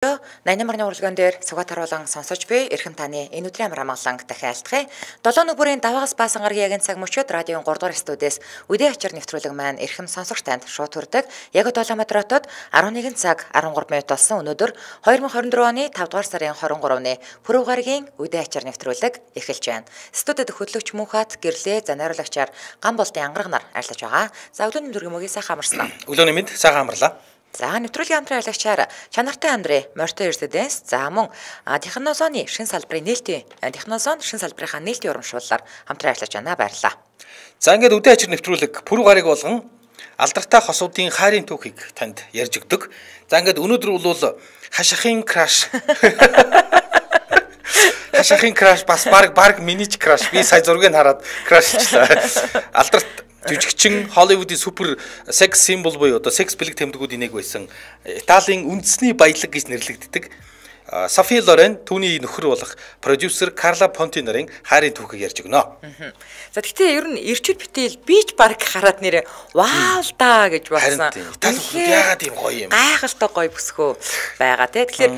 80 урлаган дээр Сүхбаатар харуулан сонсож буй эрхэм таны энэ өдрийн амар амгалан дахин айлтгая. 7 нүбүрийн даваагаас баасан гарагийн яг энэ цаг мөчид радиогийн 3 дугаар студиэс үдээ ачаар нэвтрүүлэг маань эрхэм сонсогч танд шууд хүрдэг. Яг Улаанбаатар хотод 11 цаг 13 минут болсон. Өнөөдөр 2024 оны 5 дугаар сарын 23-ны пүрэв гарагийн үдээ ачаар нэвтрүүлэг эхэлж байна. Студид хөтлөгч Мөнхат гэрлээ за найруулагчаар Ган болтын ангараг нар ажиллаж байгаа. За өглөөний мэнд мөгийн сайхан амарсан. Өглөөний мэнд сайхан амарлаа. За нэвтрүүлгийн хамтран ажиллагчаар Чанартай Андрей, Морьтой Эрдэнэс, за мөн Технозоны шин салбарын нээлтийн Технозон шин салбарынхаа нээлтийн урамшууллаар хамтран ажиллаж байна. Баярлалаа. За ингээд үдээ ачир нэвтрүүлэг пүрэв гариг болгон алдартай хосуудын хайрын түүхийг танд ярьж өгдөг. За ингээд өнөөдөр бол хашахын краш. Хашахын краш бас баг миний ч краш. Би сая зургийг хараад крашчлаа. Алдарт жүжигчин Холливуудын супер секс символ буюу одоо секс бэлэг тэмдгүүдийн нэг байсан Италийн үндэсний баялаг гэж нэрлэгддэг Софи Лорен түүний нөхөр болох продюсер Карла Понти нарын хайрын түүхийг ярьж өгнө. За тэгтээ ер нь ирчүүд битэл би ч баг хараад нэрээ вау л да гэж бодсон. Итали яагаад ийм гоё юм? Гайхалтай гоё бүсгөө байгаа тий. Тэгэхээр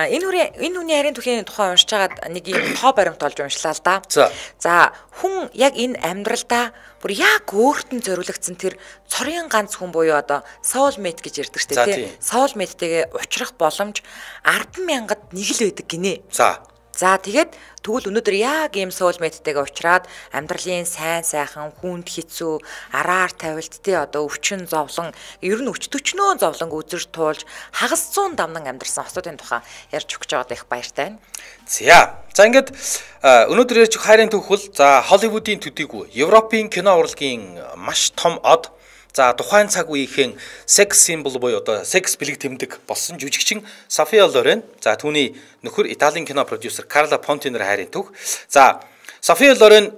энэ хүний хайрын түүхийн тухай уншиж хагаад нэг ийм тоо баримт олж уншлаа л да. За хүн яг энэ амьдралдаа бүр яг өөрт нь зориулагдсан тэр цорын ганц хүн буюу одоо soulmate гэж ярьдаг шүү дээ тий. Soulmate-тэйгээ уулзрах боломж 10,000-д нэг л байдаг гинэ. За тэгээд тэгвэл өнөөдөр яг ийм soulmate-тэйгээ уулзраад амьдралын сайн сайхан хүнд хэцүү араар тавилт тий одоо өвчин зовлон ер нь өчтөчнөө зовлон үзэр туулж хагас зуун дамнан амьдарсан хосуудын тухай ярьж өгч байгаад их баяртай байна. За ингээд өнөөдөр ярьж хайрын түүх бол за Холливуудын төдийгүй Европын кино урлагийн маш том од. За тухайн цаг үеийнхэн секс символ буюу одоо секс бэлэг тэмдэг болсон жүжигчин София Лорен, за түүний нөхөр Италийн кино продюсер Карла Понти нар хайрын түүх. За София Лорен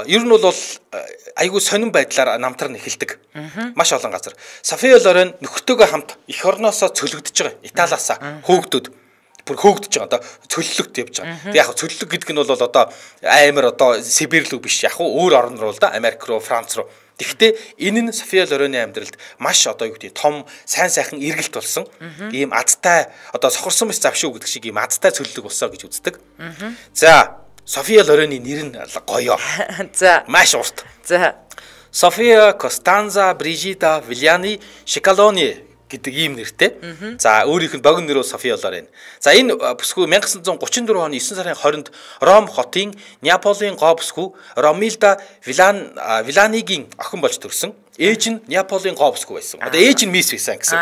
ер нь бол айгүй сонин байдлаар намтар нь эхэлдэг. Маш олон газар. София Лорен нөхөртөөгөө хамт эх орноосоо цөлөгдөж байгаа. Италиасаа хөөгдөд бүр хөөгдөж байгаа, одоо цөллөгт явж байгаа. Тэг яг цөллөг гэдэг нь бол одоо амар одоо Сибирь рүү биш, яг өөр орн руу л да, Америк руу, Франц руу. Тэгэхдээ энэ нь София Лорены амьдралд маш одоо юу гэдэг том сайн сайхан эргэлт болсон. Ийм азтай одоо сохорсон мэс завшуу гэдэг шиг ийм азтай цөллөг болсон гэж үздэг. За София Лорены нэр нь гоё. За маш урт. За София Костанза Брижида Вильяни Шикалони гэдэг ийм нэртэй. За өөрийнх нь богино нэр бол София Лорен. За энэ бүсгүй 1934 оны 9 сарын 20-нд Ром хотын Неаполийн гоо бүсгүй Ромилда Виланигийн охин болж төрсөн. Ээж нь Неаполийн гоо бүсгүй байсан. Одоо ээж нь мисс байсан гэсэн.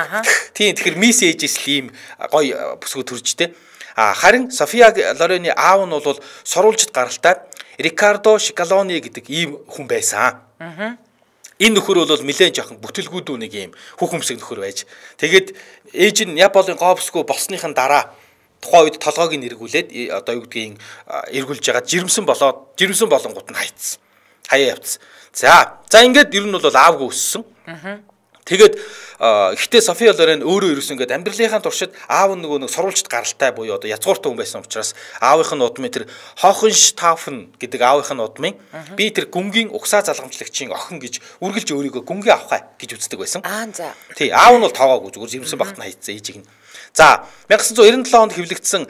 Тийм, тэгэхээр мисс ээжээс л ийм гоё бүсгүй төржтэй. А харин София Лорены аав нь бол сурвалжит гаралтай Рикардо Шикалони гэдэг ийм хүн байсан. Энэ нөхөр бол нэлээд жоохон бүтэлгүүдүү нэг юм хүүхэмсэг нөхөр байж. Тэгээд ээж нь Неаполийн гоо бүсгүй болсныхан дараа тухайн үед толгойг нь эргүүлээд одоо юу гэдгийг эргүүлж байгаа жирэмсэн болоод жирэмсэн болонгууд нь хайцсан. Хаяа явцсан. За ингээд ер нь бол аавгүй өссөн. Тэгээд гэхдээ София Лорен өөрөө ерөөсөн ингээд амьдралынхаа туршид аав нь нөгөө нэг сурвалжит гаралтай буюу одоо язгууртай хүн байсан учраас аавынх нь удмын тэр Хохенштауфен гэдэг аавынх нь удмын би тэр гүнгийн угсаа залгамжлагчийн охин гэж үргэлж өөрийгөө гүнгийн авхай гэж үздэг байсан. За. Тий, аав нь бол тоогоогүй зүгээр жимсэн багт нь хайцсан ээжийг нь. За 1997 онд хэвлэгдсэн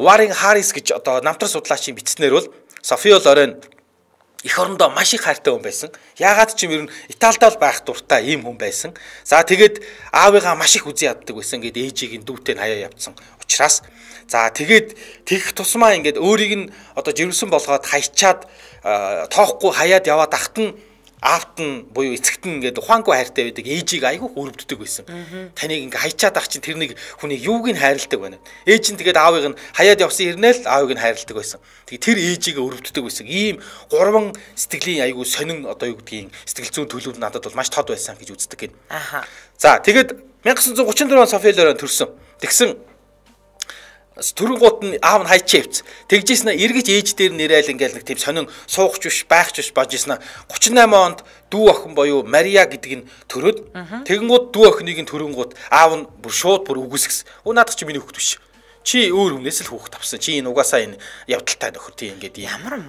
Warren Harris гэж одоо намтран судлаачийн бичснээр бол София Лорен эх орондоо маш их хайртай хүн байсан. Яагаад ч юм ер нь Италид л байх дуртай ийм хүн байсан. За тэгээд аавыгаа маш их үзэн яддаг байсан гэд ээжийг нь дүүтэй нь хаяа явцсан учраас за тэгээд тэгэх тусмаа ингээд өөрийг нь одоо жирэмсэн болгоод хайчаад тоохгүй хаяад яваад ахт нь аавт нь буюу эцэгт нь ингээд ухаангүй хайртай байдаг ээжийг айгүй өрөвддөг байсан. Таныг ингээд хайчаад ах чинь тэр нэг хүнийг юуг нь хайрладаг байна. Ээж нь тэгээд аавыг нь хаяад явсан хэрнээл аавыг нь хайрладаг байсан. Тэгээд тэр ээжийг өрөвддөг байсан. Ийм гурван сэтгэлийн айгүй сонин одоо юу гэдгийг сэтгэл зүйн төлөв надад бол маш тод байсан гэж үздэг гин. За тэгээд 1934 он София Лорен төрсөн. Тэгсэн Төрөнгууд нь аав нь хайчаа явц. Тэгжсэн нь эргэж ээж дээр нэрэл ингээл нэг тийм сонин суугч биш, байхч биш болж ирсэн. 38 онд дүү охин буюу Мария гэдэг нь төрөөд тэгэнгүүт дүү охиныг нь төрөнгүүд аав нь бүр шууд бүр үгүйсгэсэн. Өө наадах чи миний хүүхэд биш. Чи өөр хүнээс л хүүхэд авсан. Чи энэ угаасаа энэ явдалтай нөхөр тий ингээд ямар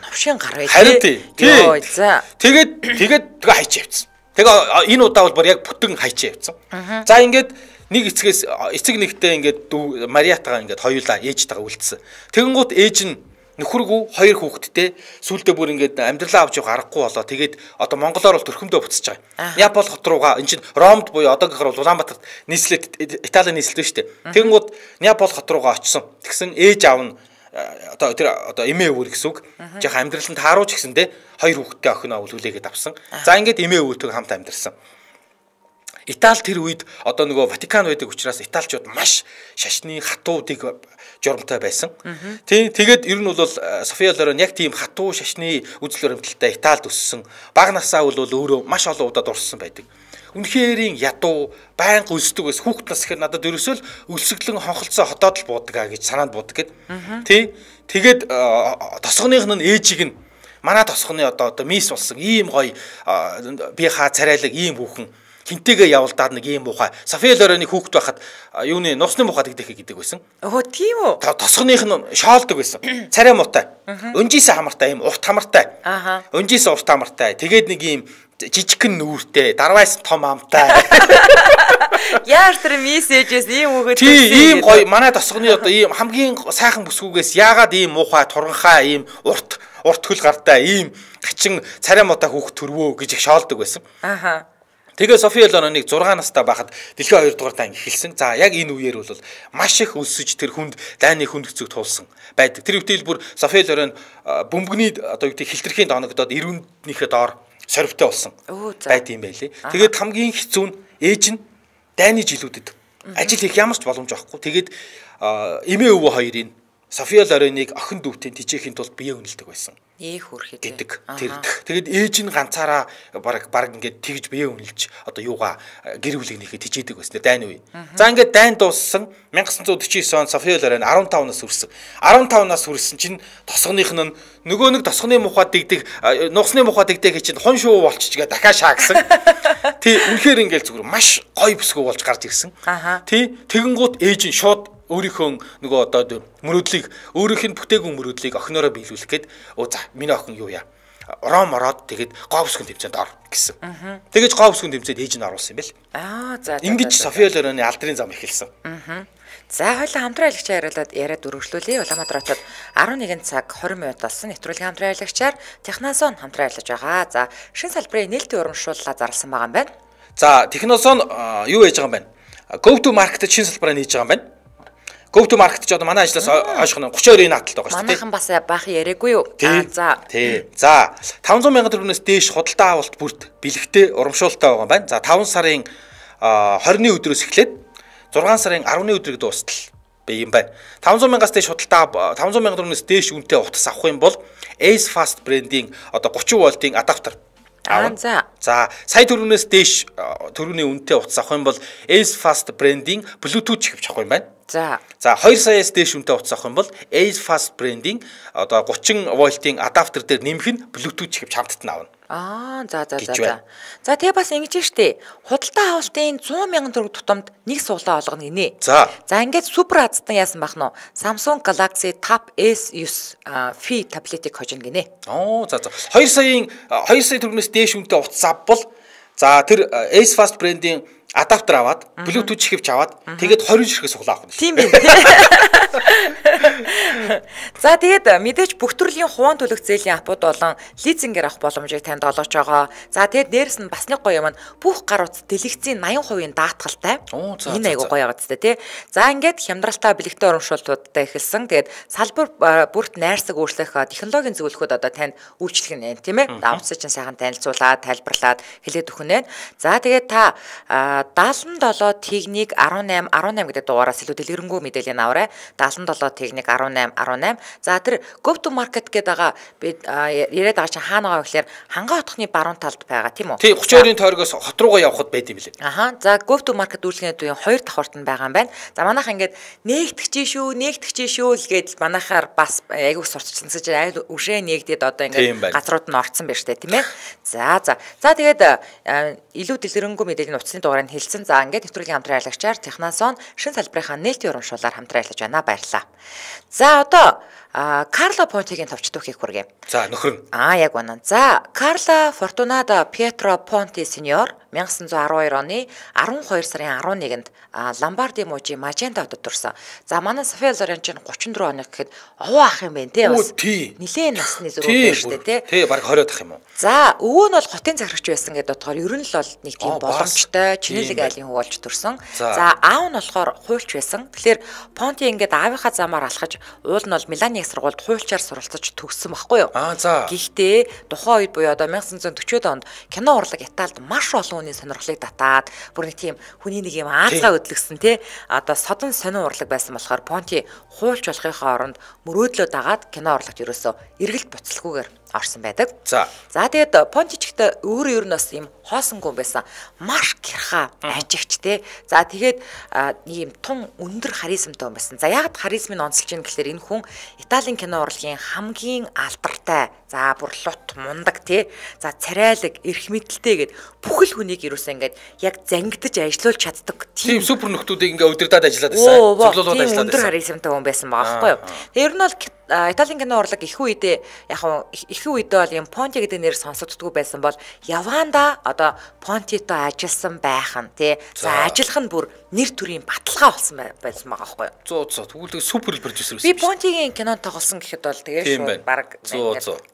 новшин гар вэ? Харин тий. Йоо за. Тэгээд тэгээ хайчаа явцсан. Тэгээ энэ удаа бол бүр яг бүтэн хайчаа явцсан. За ингээд Нэг эцгээс эцэг нэгтэй ингээд Мариатагаа ингээд хоёулаа ээжтэйгээ үлдсэн. Тэгэнгүүт ээж нь нөхөргүү хоёр хүүхэдтэй сүулдэ бүр ингээд амьдралаа авч явах аргагүй болоо. Тэгээд одоо монголоор бол төрхөмдөө буцаж байгаа. Неаполь хот руугаа эн чинь Ромд буюу одоогийнхор бол Улаанбаатарт нийслэлт Итали нийслэлт шүү дээ. Тэгэнгүүт Неаполь хот руугаа очсон. Тэгсэн ээж аав нь одоо тэр одоо эмээ өвөр гэсэн үг. Жаахан амьдрал нь таарууч гэсэндээ хоёр хүүхэдтэй охиноо үлүүлээгээд авсан. За ингээд эмээ өвөртэйг хамт амьдарсан. Итали тэр үед одоо нөгөө Ватикан байдаг учраас италичууд маш шашны хатуу дэг журамтай байсан. Тийм тэгээд ер нь бол София Лорен яг тийм хатуу шашны үзэл баримталтай Италид өссөн. Бага насаа бол өөрөө маш олон удаа дурссан байдаг. Үнэхэрийн ядуу байнга өлсдөг байсан. Хүүхд нас гэхээр надад ерөөсөө л өлсгөлэн хонхолцоо хотоод л буудаг а гэж санаанд буудаг гэд. Тий. Тэгээд тосгоных нь ээжийг нь манай тосгоны одоо мисс болсон ийм гоё би хаа царайлаг ийм хүүхэн хинтэйгээ явалдаад нэг ийм муухай. София Лореныг хүүхэд байхад юуны нусны муухай дэгдэх гэдэг байсан. Өө тийм үү? Тосгоных нь шоолдог байсан. Царай муутай. Өнжийсэн хамартай ийм урт хамартай. Аа. Өнжийсэн урт хамартай. Тэгээд нэг ийм жижигхэн нүүртэй, дарвайс том амтай. Яаж тэр мисс ээжээс ийм хүүхэд төрсөн. Тийм ийм гоё манай тосгоны одоо ийм хамгийн сайхан бүсгүүгээс яагаад ийм муухай, туранхай, ийм урт хөл гартай, ийм хачин царай муутай хүүхэд төрвөө гэж их шоолдог байсан. Аа. Тэгээ София Лореныг 6 настай байхад дэлхийн 2 дугаар дайн эхэлсэн. За яг энэ үеэр бол маш их өлсөж тэр хүнд дайны хүнд хэцүүг туулсан байдаг. Тэр үедээ бүр София Лорен бөмбөгний одоо юу гэдэг хилтерхийн доногдоод 90-ийнхээ доор сорвтой болсон байд юм байлээ. Тэгээд хамгийн хэцүү нь ээж нь дайны жилүүдэд ажил хийх ямар ч боломж авахгүй. Тэгээд эмээ өвөө хоёрын София Лореныг охин дүүтэй тижээхийн тулд бие үнэлдэг байсан. Ээх хүрхэд гэдэг тэр. Тэгээд ээж нь ганцаараа бараг ингээд тэгж бие үнэлж одоо юугаа гэр бүлийг нэхэд тижээдэг байсан дайны үе. За ингээд дайн дууссан 1949 онд София Лорен 15 нас хүрсэн. 15 нас хүрсэн чинь тосгоных нь нөгөө нэг тосгоны мухаа дэгдэг нугасны мухаа дэгдэг чинь хон шуу болчих гээ дахиад шаа гэсэн. Тий үнэхээр ингээд зүгээр маш гоё бүсгүй болж гарч ирсэн. Тий тэгэнгүүт ээж нь шууд өөрийнхөө нөгөө одоо мөрөөдлийг өөрийнх нь бүтээгүн мөрөөдлийг охиноороо биелүүлэх гээд өө за миний охин юу яа Ром ороод тэгээд гоо бүсгүн тэмцээнд ор гэсэн. Тэгэж гоо бүсгүн тэмцээнд ээж нь оруулсан юм бэл. Аа за. Ингэж София Лорены алдрын зам эхэлсэн. За хоёулаа хамтран аялагчаар яриалаад яриад өргөжлүүлье. Улаанбаатар хотод 11 цаг 20 минут болсон. Нэвтрүүлгийн хамтран аялагчаар Технозон хамтран ажиллаж байгаа. За шин салбарын нээлтийн урамшууллаа зарласан байгаа юм байна. За Технозон юу яаж байгаа юм бэ? Go to market шин салбараа нээж байгаа юм байна. Go to market ч одоо манай ажлаас хойших нь 32-ийн наадталт байгаа шүү дээ. Манайхан бас баахан яриаггүй юу? Аа за. Тий. За 500 мянган төгрөгнөөс дээш худалдаа авалт бүрт бэлэгтэй урамшуулалтай байгаа юм байна. За 5 сарын 20-ны өдрөөс эхлээд 6 сарын 10-ны өдрийг дуустал бий юм байна. 500 мянгаас дээш худалдаа 500 мянган төгрөгнөөс дээш үнэтэй утас авах юм бол Ace Fast брендийн одоо 30 вольтын адаптер авна. За сая төгрөгнөөс дээш төгрөгийн үнэтэй утас авах юм бол Ace Fast брендийн Bluetooth чихвч авах юм байна. За. За 2 саяас дээш үнэтэй утас авах юм бол Ace Fast брендийн одоо 30 вольтын адаптер дээр нэмэх нь Bluetooth чихвч хамтд нь авна. Аа за за за за. За тэгээ бас ингэж штэ. Худалдаа авалтын 100 мянган төгрөг тутамд нэг суглаа олгоно гинэ. За. За ингээд супер азтан яасан бах нь Samsung Galaxy Tab S9 Fi таблетыг хожино гинэ. Оо за за. 2 сая төгрөгнөөс дээш үнэтэй утас авбал за тэр Ace Fast брендийн адаптер аваад Bluetooth чихвч аваад тэгээд 20 ширхэг суглаа авах нь. Тийм байх. За тэгээд мэдээж бүх төрлийн хуваан төлөх зээлийн апууд болон лизингээр авах боломжийг танд олгож байгаа. За тэгээд дээрэс нь бас нэг гоё юм нь бүх гар утас дэлгэцийн 80% даатгалтай. Энэ айгуу гоё байгаа зү тий. За ингээд хямдралтай бэлэгтэй урамшуултуудтай эхэлсэн. Тэгээд салбар бүрт найрсаг өөрчлөх технологийн зөвлөхөд одоо танд үйлчлэх нь тийм ээ. Утсыг чинь сайхан танилцуулаад тайлбарлаад хэлээд өгнө. За тэгээд та 77 тэгнийг 18 18 гэдэг дугаараас илүү дэлгэрэнгүй мэдээлэл аваарай. 77 тэгнийг 18 18. За тэр Go to market гэдэг байгаа бид яриад байгаа чинь хаана байгаа вэ гэхээр Хангай хотхны баруун талд байгаа тийм үү? Тий 32-ын тойргоос хот руугаа явхад байд юм лээ. Аха. За Go to market үйлчлэгийн төвийн 2 давхарт нь байгаа юм байна. За манайх ингээд нээгдэж шүү, нээгдэж шүү л гэдэл манайхаар бас айгүйх сурталчилсан гэж айл үшээ нээгдээд одоо ингээд газрууд нь орцсон байна штэ тийм ээ. За за. За тэгээд илүү дэлгэрэнгүй мэдээллийн утасны дугаарыг Лорен хэлсэн. За ингээд нэвтрүүлгийн хамтран ажиллагчаар Техносон шин салбарынхаа нээлтийн урамшууллаар хамтран ажиллаж байна. Баярлалаа. За одоо Карло Понтигийн товч түүхийг хүргэе. За нөхөр нь. Яг үнэн. За Карло Фортунадо Пьетро Понти сеньор 1912 оны 12 сарын 11-нд Ломбарди мужийн Мажента хотод төрсэн. За манай София Лорен чинь 34 оны гэхэд овоо ах юм байна те бас. Нилээн насны зөрүү байна шүү дээ те. Тий, бараг 20 ах юм уу. За өвөө нь бол хотын захирагч байсан гэдээ бодохоор ер нь л бол нэг тийм боломжтой чинэлэг айлын хүү болж төрсэн. За аав нь болохоор хуульч байсан. Тэгэхээр Понти ингээд аавынхаа замаар алхаж уул нь бол Миланы их сургуульд хуульчаар суралцаж төгссөн байхгүй юу? Гэхдээ тухайн үед буюу одоо 1940-од онд кино урлаг Италид маш олон хүний сонирхлыг татаад бүр нэг тийм хүний нэг юм аазгаа хөдлөсөн тий одоо содон сонин урлаг байсан болохоор Понти хуульч болохынхоо оронд мөрөөдлөө дагаад кино урлагт ерөөсөө эргэлт буцалгүйгээр орсон байдаг. За тэгээд Понти ч ихтэй өөрөө ер нь бас юм хоосонгүй байсан. Маш гэрха ажигч тий. За тэгээд нэг юм тун өндөр харизмтай хүн байсан. За яг харизмыг онцолж ийн гэхлээр энэ хүн Италийн кино урлагийн хамгийн алдартай, за бүр лут мундаг тий. За царайлаг, эрх мэдэлтэй гэд бүхэл хүнийг ерөөсөө ингээд яг зангидаж ажиллуулж чаддаг тийм супер нөхдүүдийг ингээд удирдаад ажиллаад байсан. Цуглуулад ажиллаад байсан. Өндөр харизмтай хүн байсан байгаа байхгүй юу. Тэгээд ер нь бол Италийн кино урлаг их үедээ яг их үедээ бол юм Понти гэдэг нэр сонсогддгүй байсан бол Яванда одоо Понтитой ажилласан байх нь тий. За ажиллах нь бүр нэр төрийн баталгаа болсон байсан байгаа байхгүй юу. 100 тэгвэл супер продюсер байсан. Би Понтигийн кинонд тоглосон гэхэд бол тэгээ шууд баг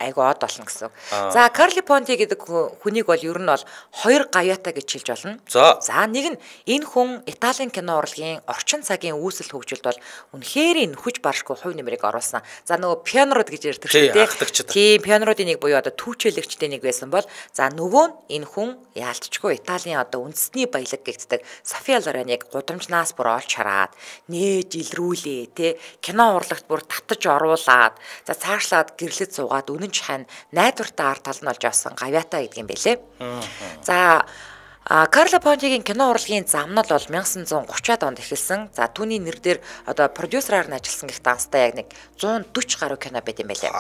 айгу од болно гэсэн. За Карли Понти гэдэг хүнийг бол ер нь бол хоёр гавьяатай гэж хэлж болно. За нэг нь энэ хүн Италийн кино урлагийн орчин цагийн үүсэл хөгжилд бол үнэхээр нөхөж баршгүй хувь нэмрийг оруулсан. За нөгөө пионерууд гэж ярьдаг шүү дээ. Тийм, пионеруудын нэг буюу одоо түүчээлэгчдийн нэг байсан бол за нөгөө нь энэ хүн яалтчгүй Италийн одоо үндэсний баялаг гэгддэг София Лореныг гудамжнаас бүр олж хараад нээж илрүүлээ тий кино урлагт бүр татаж оруулаад за цаашлаад гэрлэж суугаад үнэн чахань найдвартай ард тал нь олж авсан гавьяатай гэдэг юм бэлээ. За Карло Понтигийн кино урлагийн замнал бол 1930-ад онд эхэлсэн. За түүний нэр дээр одоо продюсераар нь ажилласан гэх данстай яг нэг 140 гаруй кино байт юм байлээ.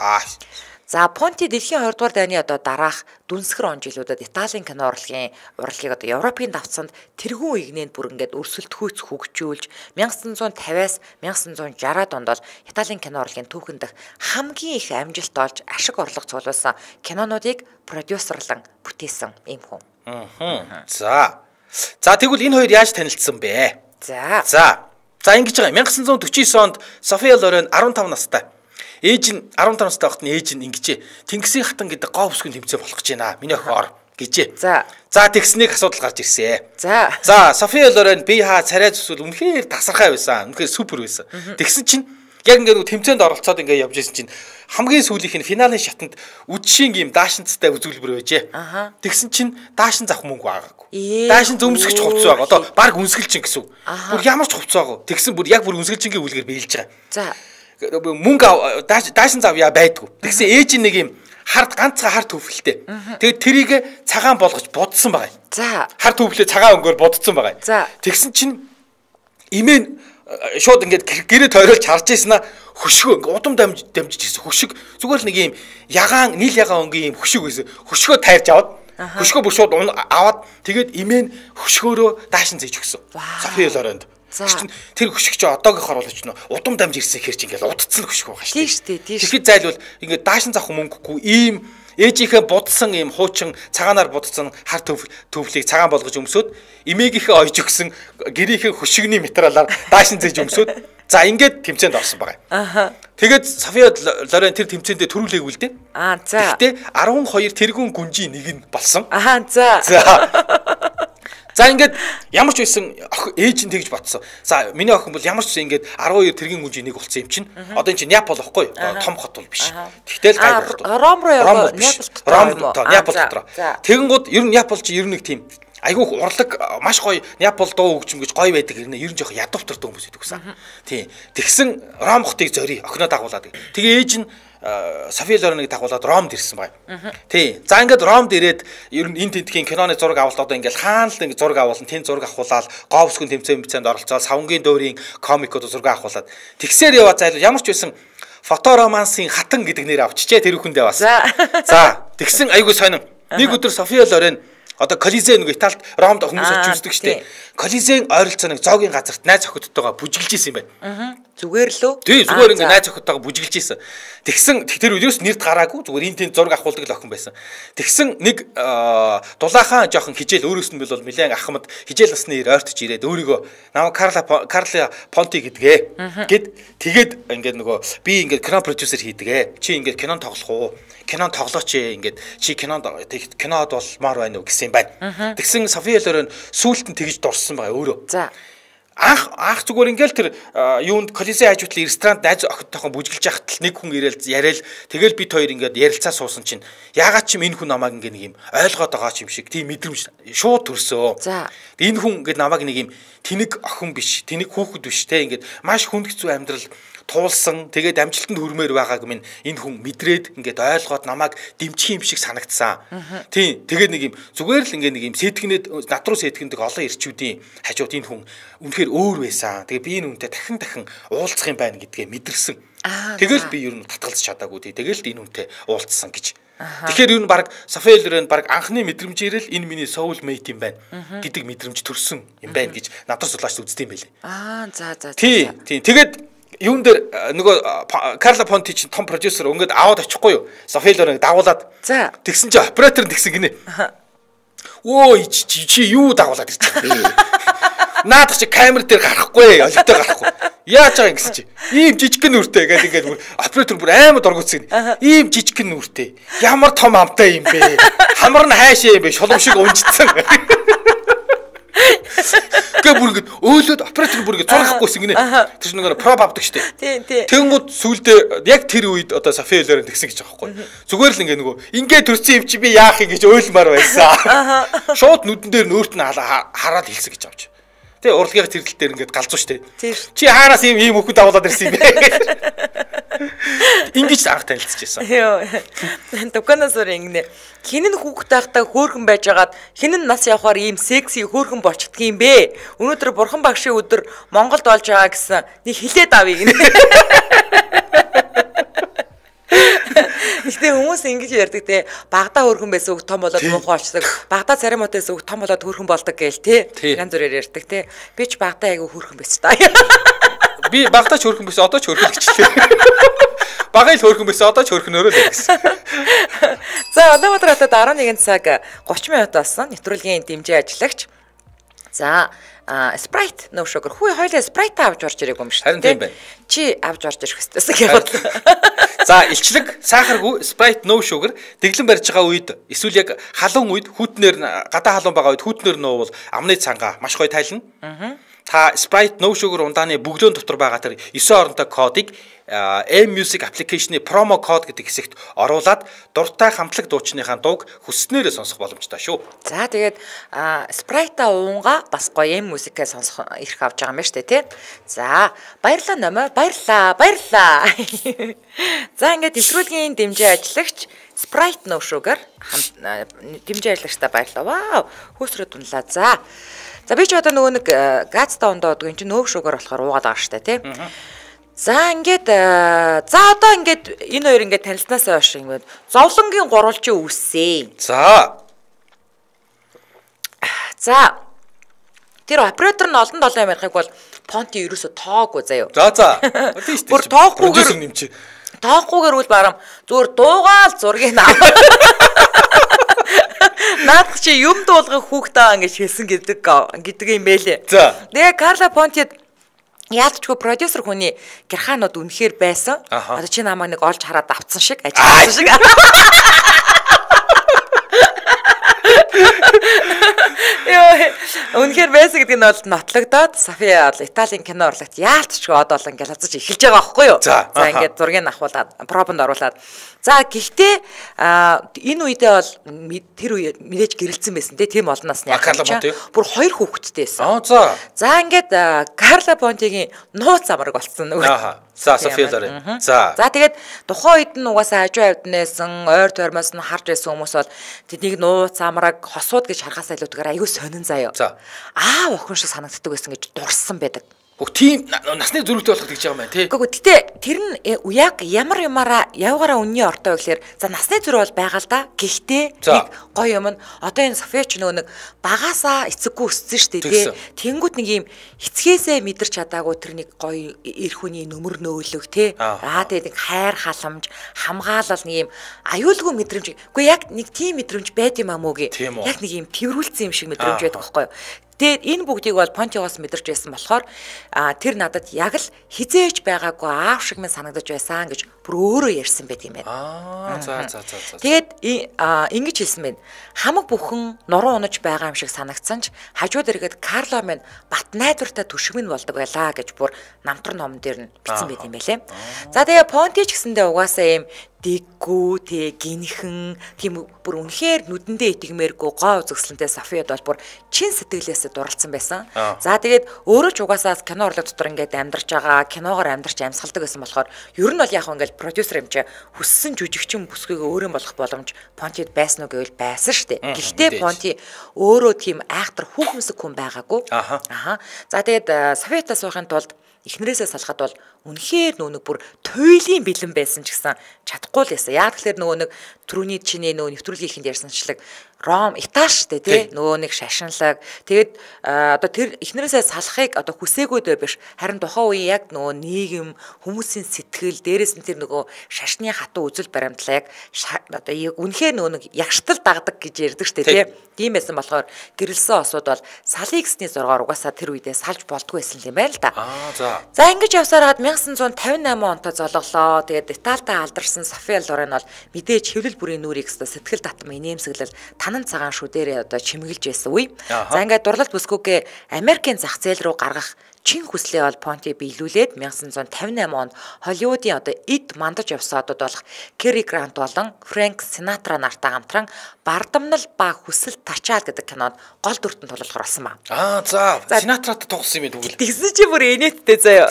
За Понти дэлхийн 20 дугаар дайны одоо дараах дүнсгэр он жилүүдэд Италийн кино урлагийн урлагийг одоо Европын давцсанд тэргүүн игнэнд бүр ингээд өрсөлдөхүйц хөгжүүлж 1950-аас 1960-ад онд бол Италийн кино урлагийн түүхэн дэх хамгийн их амжилт олж ашиг орлого цуглуулсан кинонуудыг продюсерлан бүтээсэн ийм хүн. За. За тэгвэл энэ хоёр яаж танилцсан бэ? За. За ингэж байгаа. 1949 онд София Лорен 15 настай. Ээж нь 15 настай байхад нь ээж нь ингэжээ. Тэнгисийн хатан гэдэг гоо бүсгүйн тэмцээн болох гэж байна. Миний охин ор гэжээ. За тэгснийг асуудал гарч ирсэн. За София Лорен би хаа царай зүсвэл үнэхээр тасархай байсан. Үнэхээр супер байсан. Тэгсэн чинь яг ингээд тэмцээнд оролцоод ингээд явж исэн чинь хамгийн сүүлийнх нь финалийн шатанд үдшийн юм даашинцтай үзүүлбэр байжээ. Тэгсэн чинь даашин завх мөнгө байгаагүй. Даашин зөмсгч хувцас байгаа. Одоо баг үнсгэлчин гэсэн үг. Бүр ямар ч хувцас байгаагүй. Тэгсэн бүр яг бүр үнсгэлчингийн үлгэр биелж байгаа. За мөнгө даашин зав яа байдгүй. Тэгсэн ээж нэг юм хард ганцхан хар төвхөлтэй. Тэгээд тэрийг цагаан болгож будсан байгаа. За хар төвхлөө цагаан өнгөөр будсан байгаа. За тэгсэн чинь имэн шууд ингээд гэрээ тойруулж харж ийсэн аа хөшгөө ингээд удам дамжиж ирсэн хөшиг зүгээр л нэг юм ягаан нийл ягаан өнгийн юм хөшиг байсан. Хөшгөө тайрж аваад хөшгөө бүр шууд аваад тэгээд имэн хөшгөөрөө даашин зээж өгсөн. София Лорент. Тэр хөшиг чи одоогийнхоор бол ч нөө удам дамж ирсэн хэр чи ингээд удцсан хөшиг байгаа шүү дээ. Тийм шүү дээ. Тэгэхэд зайлвал ингээд даашин завх мөнгөгүй ийм ээжийнхээ будсан ийм хуучин цагаанаар будсан хар төвлийг цагаан болгож өмсөөд эмээгийнхээ ойж өгсөн гэрийнхээ хөшигний материалаар даашин зээж өмсөөд за ингээд тэмцээнд орсон байгаа. Аа. Тэгээд София Лорен тэр тэмцээндээ төрүүлээгүй л дээ. Аа за. Гэхдээ 12 тэргүүн гүнжийн нэг нь болсон. Аа за. За. За ингээд ямар ч байсан ээж нь тэгж бодсон. За миний охин бол ямар ч байсан ингээд 12 тэргийн гүнжийн нэг болсон юм чинь. Одоо эн чинь Неаполь واخгүй юу? Том хот бол биш. Тэгтэл гайгүй хот. Ром руу яваа Неаполь дотор. Ром дотор Неаполь дотор. Тэгэнгүүт ер нь Неаполь чи ер нь нэг тийм айгүйх урлаг маш гоё Неаполь дуу хөгжим гэж гоё байдаг хэрнээ ер нь жоох ядуутар дуу хүмүүс байдаг гэсэн. Тийм. Тэгсэн Ром хотыг зорий охиноо дагуулад. Тэгээ ээж нь София Лореныг дагуулад Ромд ирсэн байна. Тий. За ингээд Ромд ирээд ер нь энэ тентхийн киноны зураг авалт одоо ингээд хаана л ингээд зураг авуулна, тэн зураг авахуулаад говьсгүн тэмцээн оролцоод савнгийн дүүрийн комикууд зураг авахуулаад тэгсээр яваа зайлвал ямар ч байсан фоторомансын хатан гэдэг нэр авчижээ тэр хүндээ бас. За тэгсэн айгүй сонин. Нэг өдөр София Лорен Одоо Колизей нэг Италид Ромд хүмүүс очиж үздэг штэ. Колизейн ойролцоо нэг зоогийн газарт найз охидтойгоо бүжиглж исэн юм байна. Зүгээр лөө. Тий, зүгээр ингээ найз охидтойгоо бүжиглж исэн. Тэгсэн тэр үеэс нэрд гараагүй зүгээр энэ тэнд зураг авахулдаг л охин байсан. Тэгсэн нэг дулаахан жоохон хижээл өөрөөс нь бол нэлээд ахмад хижээл насны ир ойртож ирээд өөрийгөө намайг Карла Понти гэдгээ. Гэд тэгээд ингээд нөгөө би ингээд кино продюсер хийдэг. Чи ингээд кинонд тоглох уу? Кинонд тоглооч ээ ингээд чи кинонд кинод болмоор байна уу гэсэн юм байна. Тэгсэн София Лорен сүүлд нь тэгж дурссан байгаа өөрөө. За. Анх зүгээр ингээл тэр юунд Колизей хажуутлын ресторанд найз охидтойхон бүжиглж яхад л нэг хүн ирээл яриал тэгэл бит хоёр ингээд ярилцаа суусан чинь яагаад ч юм энэ хүн намайг ингээд нэг юм ойлгоод байгаа ч юм шиг тийм мэдрэмж шууд төрсөө. За. Энэ хүн ингээд намайг нэг юм тэнэг охин биш, тэнэг хүүхэд биш те ингээд маш хүнд хэцүү амьдрал туулсан тэгээд амжилтанд хүрмээр байгааг минь энэ хүн мэдрээд ингээд ойлгоод намайг дэмжих юм шиг санагдсан. Тийм тэгээд нэг юм зүгээр л ингээд нэг юм сэтгэнэд над руу сэтгэндэг олон ирчүүдийн хажууд энэ хүн үнэхээр өөр байсан. Тэгээ би энэ хүнтэй дахин дахин уулзах юм байна гэдгээ мэдэрсэн. Тэгэл би ер нь татгалзаж чадаагүй. Тэгэл энэ хүнтэй уулзсан гэж. Тэгэхээр ер нь баг София Лорен баг анхны мэдрэмжээр л энэ миний soul mate юм байна гэдэг мэдрэмж төрсөн юм байна гэж над руу судлаач үздэг юм байлээ. За за. Тийм тийм. Тэгээд юун дээр нөгөө Карла Понти чинь том продюсер өнгөд аваад очихгүй юу? София Лореныг дагуулад. За. Тэгсэн чинь оператор нь тэгсэн гинэ. Өө чи юу дагуулад ирчих вэ? Наадах чи камер дээр гарахгүй, олигтой гарахгүй. Яаж байгаа юм гэсэн чи. Ийм жижигхэн нүртэй гэдэг ингээд бүр оператор бүр амар дургуутсан. Ийм жижигхэн нүртэй. Ямар том амтай юм бэ? Хамар нь хайшаа юм бэ? Шулуун шиг унжицсан. Гэ бүр ингээд өөлөөд оператор бүр ингээд зураг авахгүйсэн гинэ. Тэр чинь нөгөө проб авдаг штэ. Тийм тийм. Тэнгууд сүулдэ яг тэр үед одоо София Лорен тэгсэн гэж байгаа байхгүй. Зүгээр л ингээд нөгөө ингээд төрсөн юм чи би яах юм гэж ойлмаар байсан. Шууд нүдэн дээр нь өөрт нь хараад хэлсэн гэж авч. Тэ урлагийн тэрдэл дээр ингээд галзуу штэ. Чи хаараас ийм ийм хүүхэд дагуулад ирсэн юм бэ? Ингэж анх танилцчихсан. Йоо. Дуканаас өөр ингэнэ. Хин нь хүүхэд байхдаа хөөрхөн байжгаад хин нь нас явахаар ийм секси хөөрхөн болчихдөг юм бэ. Өнөөдөр бурхан багшийн өдөр Монголд болж байгаа гэсэн нэг хилээд авъя гинэ. Гэтэ хүмүүс ингэж ярьдаг те. Багада хөөрхөн байсан хүүхэд том болоод муухай болчихдог. Багада царай муутай байсан хүүхэд том болоод хөөрхөн болдог гээл те. Янз бүрээр ярьдаг те. Би ч багада айгүй хөөрхөн байсан та. Би багада ч хөөрхөн байсан, одоо ч хөөрхөн гэчлээ. Багаа л хөөрхөн байсан, одоо ч хөөрхөнөөрөө л гэсэн. За, Улаанбаатар хотод 11 цаг 30 минут болсон. Нэвтрүүлгийн дэмжин ажиллагч. За, Sprite no sugar. Хүү хоёлаа Sprite авч орж ирээгүй юм шүү дээ. Харин тийм байна. Чи авч орж ирэх ёстойсэн гэж бодлоо. За, илчлэг сахаргүй Sprite no sugar дэглэн барьж байгаа үед эсвэл яг халуун үед хүүтнэр гадаа халуун байгаа үед хүүтнэр нуувал амны цангаа маш гоё тайлна. Та Sprite no sugar ундааны бөглөөн дотор байгаа тэр 9 оронтой кодыг M Music application-ы промо код гэдэг хэсэгт оруулаад дуртай хамтлаг дуучныхаа дууг хүссэнээрээ сонсох боломжтой шүү. За тэгээд Sprite-а уунга бас гоё M Music-аа сонсох эрх авч байгаа юм байна шүү дээ, тий. За баярлалаа номоо, баярлалаа, баярлалаа. За ингээд нэвтрүүлгийн дэмжин ажиллагч Sprite no sugar дэмжин ажиллагчдаа баярлалаа. Вау, хөөсрөө дунлаа. За. За би ч одоо нөгөө нэг газтай ундаа удаг эн чинь нөөг шугар болохоор уугаад байгаа штэ тий. За ингээд за одоо ингээд энэ хоёр ингээд танилцсанаас хойш ингээд зовлонгийн гурвалжин үүссэн. За. За. Тэр оператор нь олон долоо юм ярихыг бол Понти ерөөсө тоогүй заяо. За за. Тийм штэ. Бүр тоохгүйгээр тоохгүй үл барам зүгээр дуугаал зургийг аваа. Наадах чи юм дуулгах хүүхдээ ингэж хэлсэн гэдэг юм бэлээ. Тэгээ Карла Понтид яалтчгүй продюсер хүний гэрхаанууд үнэхээр байсан. Одоо чи намайг нэг олж хараад авцсан шиг ажилласан шиг. Йоо, үнэхээр байсан гэдэг нь бол нотлогдоод София бол Италийн кино урлагт яалтчгүй од олон гялалзаж эхэлж байгаа байхгүй юу? За ингээд зургийг авахуулаад пробонд оруулаад. За гэхдээ энэ үедээ бол тэр үе мэдээж гэрэлцсэн байсан тийм олон насны бүр хоёр хүүхэдтэй байсан. За. За ингээд Карла Понтигийн нууц амраг болцсон нөгөө. За София Лорен. За. За тэгээд тухайн үед нь угаасаа хажуу хавьднээсэн ойр тойрмоос нь харж байсан хүмүүс бол тэднийг нууц амраг хосууд гэж харахаас илүүтэйгээр аягүй сонин заяа. За. Аав охин шиг санагддаг байсан гэж дурссан байдаг. Тийм насны зөрүүтэй болох гэж байгаа юм байна тий. Үгүй гэтээ тэр нь яг ямар юмараа явгаараа үнний ортой гэхлээр за насны зөрүү бол байгаа л да. Гэхдээ нэг гоё юм нь одоо энэ София ч нөгөө нэг багасаа эцэггүй өссөн шүү дээ тий. Тэнгүүд нэг юм эцгээсээ мэдэрч чадаагүй тэр нэг гоё эр хүний нөмөр нөөлөг тий. Аа тэгээд нэг хайр халамж, хамгаалал нэг юм аюулгүй мэдрэмж. Үгүй яг нэг тийм мэдрэмж байд юм аа мөгийн. Яг нэг юм тэрвүүлсэн юм шиг мэдрэмж байдаг байхгүй юу? Тэгээд энэ бүгдийг бол Понтигоос мэдэрч байсан болохоор тэр надад яг л хизээж байгаагүй аав шиг минь санагдаж байсан гэж бүр өөрөө ярьсан байт юм байна. Аа за за за за. Тэгээд ингэж хэлсэн байна. Хамаг бүхэн нуруу унаж байгаа юм шиг санагдсан ч хажууд эргээд Карло минь бат найдвартай түшиг минь болдог байлаа гэж бүр намтар номон дээр нь бичсэн байт юм байлээ. За тэгээ Понти ч гэсэндээ угаасаа юм дэггүй тэ гинхэн тийм бүр үнэхээр нүдэндээ итгэмээргүй гоо үзэсгэлэнтэй Софиад бол бүр чин сэтгэлээсээ дурлцсан байсан. За тэгээд өөрөө ч угаасаа кино урлаг дотор ингээд амьдарч байгаа, киногоор амьдарч амьсгалдаг байсан болохоор ер нь бол яг ингээд продюсер юм чи хүссэн жүжигчин бүсгүйг өөрөө болох боломж Понтид байсан уу гэвэл байсан шүү дээ. Гэхдээ Понти өөрөө тийм айхтар хүүхэмсэг хүн байгаагүй. Аха. За тэгээд Софиатаа суухын тулд эхнэрээсээ салахад бол үнэхээр нөгөө нэг бүр туйлын бэлэн байсан ч гэсэн чадахгүй л байсан. Яг тэгэхээр нөгөө нэг түрүүний чиний нөгөө нэвтрүүлгийн ихэнд ярьсанчлаг Ром, Итали штэ тий нөгөө нэг шашинлаг. Тэгээд одоо тэр эхнэрээсээ салахыг одоо хүсээгүй дөө биш. Харин тухайн үеийн яг нөгөө нийгэм, хүмүүсийн сэтгэл, дээрээс нь тэр нөгөө шашны хатуу үзэл баримтлаа яг одоо үнэхээр нөгөө нэг ягштал дагдаг гэж ярьдаг штэ тий. Тийм байсан болохоор гэрэлсэн осууд бол салъя гэсний зургаар угаасаа тэр үедээ салж болдгүй байсан юм байна л да. Аа за. За ингэж явсаар хаад 1958 онтой зологлоо. Тэгээд Италитай алдарсан София Лорен бол мэдээж хэвлэл бүрийн нүрийг сэтгэл татам инээмсэглэл танан цагаан шүдээрээ одоо чимэглэж байсан үе. За ингээд дурлалт бүсгүйгээ Америкийн зах зээл рүү гаргах чин хүслээ бол Понти биелүүлээд 1958 онд Холливуудын одоо эд мандаж явсан одод болох Кэри Грант болон Фрэнк Синатра нартай хамтран Бардамнал ба хүсэл тачаал гэдэг кинонд гол дүртэн тулалхар болсон ба. Аа за Синатратай тоглосон юм тэгвэл. Тэгсэн чи бүр инээдтэй заяа.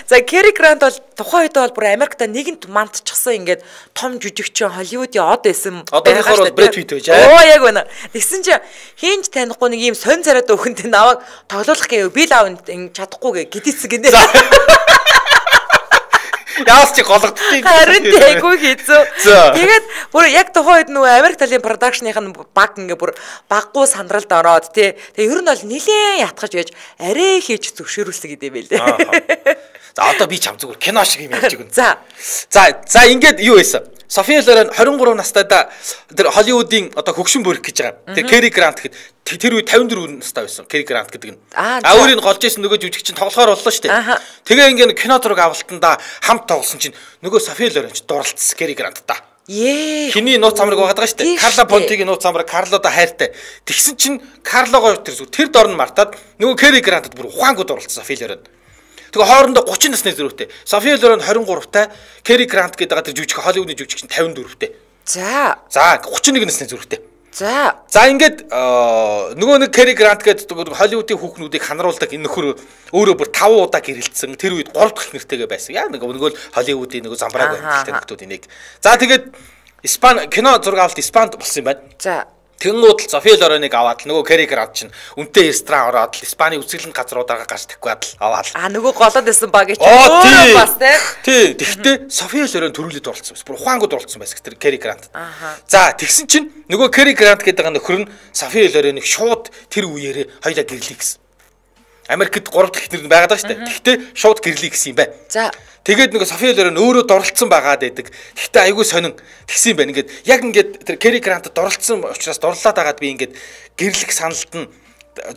За Кэри Грант бол тухайн үед бол бүр Америкт нэгэнт мандчихсан ингээд том жүжигчин Холливуудын од байсан. Одоогоор бол Брэд Питт байж. Оо яг үнэ. Тэгсэн чи хинж танихгүй нэг ийм сонь царайд өхөнтэй наваг тоглуулах гэв би л аав чадахгүй гэ гэдээсэн гинэ. Яас чи гологдтыг. Харин тэйгүй хэцүү. Тэгээд бүр яг тухайн үед нөгөө Америк талын продакшных нь баг ингээ бүр баггүй сандралд ороод тий. Тэгээ ер нь бол нилээн ятгах байж арай хийж зөвшөөрүүлсэн гэдэг юм байлээ. За одоо би чам зүгээр кино шиг юм ярьж өгнө. За. За ингээд юу байсан? София Лорен 23 настайдаа тэр Холливуудын одоо хөгшин бөрөх гэж байгаа. Тэр Кэри Грант гэхэд тэр үе 54 настай байсан. Кэри Грант гэдэг нь. А өөрийг голж исэн нөгөө жүжигчин тоглохоор боллоо шүү дээ. Тэгээ ингээд кино зураг авалтандаа хамт тоглосон чинь нөгөө София Лорен ч дурлцсан Кэри Гранттай. Хиний нууц амраг байгаад байгаа шүү дээ. Карло Понтигийн нууц амраг Карлодо хайртай. Тэгсэн чинь Карлогоо тэр дор нь мартаад нөгөө Кэри Грантад бүр ухаангүй дурлцсан София Лорен. Тэгээ хоорондоо 30 насны зөрүүтэй. София Лорен 23-тай, Кэри Грант гэдэг байгаа тэр жүжиг Холливуудын жүжигчин 54-тэй. За. За 31 насны зөрүүтэй. За. За ингээд нөгөө нэг Кэри Грант гэдэг Холливуудын хүүхнүүдийг ханаруулдаг энэ нөхөр өөрөө бүр 5 удаа гэрэлтсэн. Тэр үед 3 дахь нэртэйгээ байсан. Яа нэг нөгөө л Холливуудын нөгөө замбрааг баримталтай нөхдүүд энийг. За тэгээд Испани кино зураг авалт Испанд болсон юм байна. За. Тэнгүүд л София Лореныг аваад л нөгөө Кэри Грант чинь үнтэй ресторан ороод л Испани үзэсгэлэнт газруудаа гарч тавиад л аваад. А нөгөө голоод байсан баг чи өөрөө бас тий. Тий. Тэгэхдээ София Лорен төрүүлээд дурлцсан байсан. Бүр ухаангүй дурлцсан байсан тэр Кэри Грант. Аа. За тэгсэн чинь нөгөө Кэри Грант гэдэг нөхөр нь София Лореныг шууд тэр үеэрээ хоёлаа гэрлэе гэсэн. Америкт 3 дахь эхнэр нь байгаад байгаа шүү дээ. Тэгэхдээ шууд гэрлэе гэсэн юм байна. За. Тэгээд нөгөө София Лорен өөрөө дурлцсан байгаад байдаг. Тэгэхдээ айгүй сонин тэгсэн юм байна. Ингээд яг ингээд тэр Кэри Грантад дурлцсан учраас дурлаад байгаад би ингээд гэрлэх саналд нь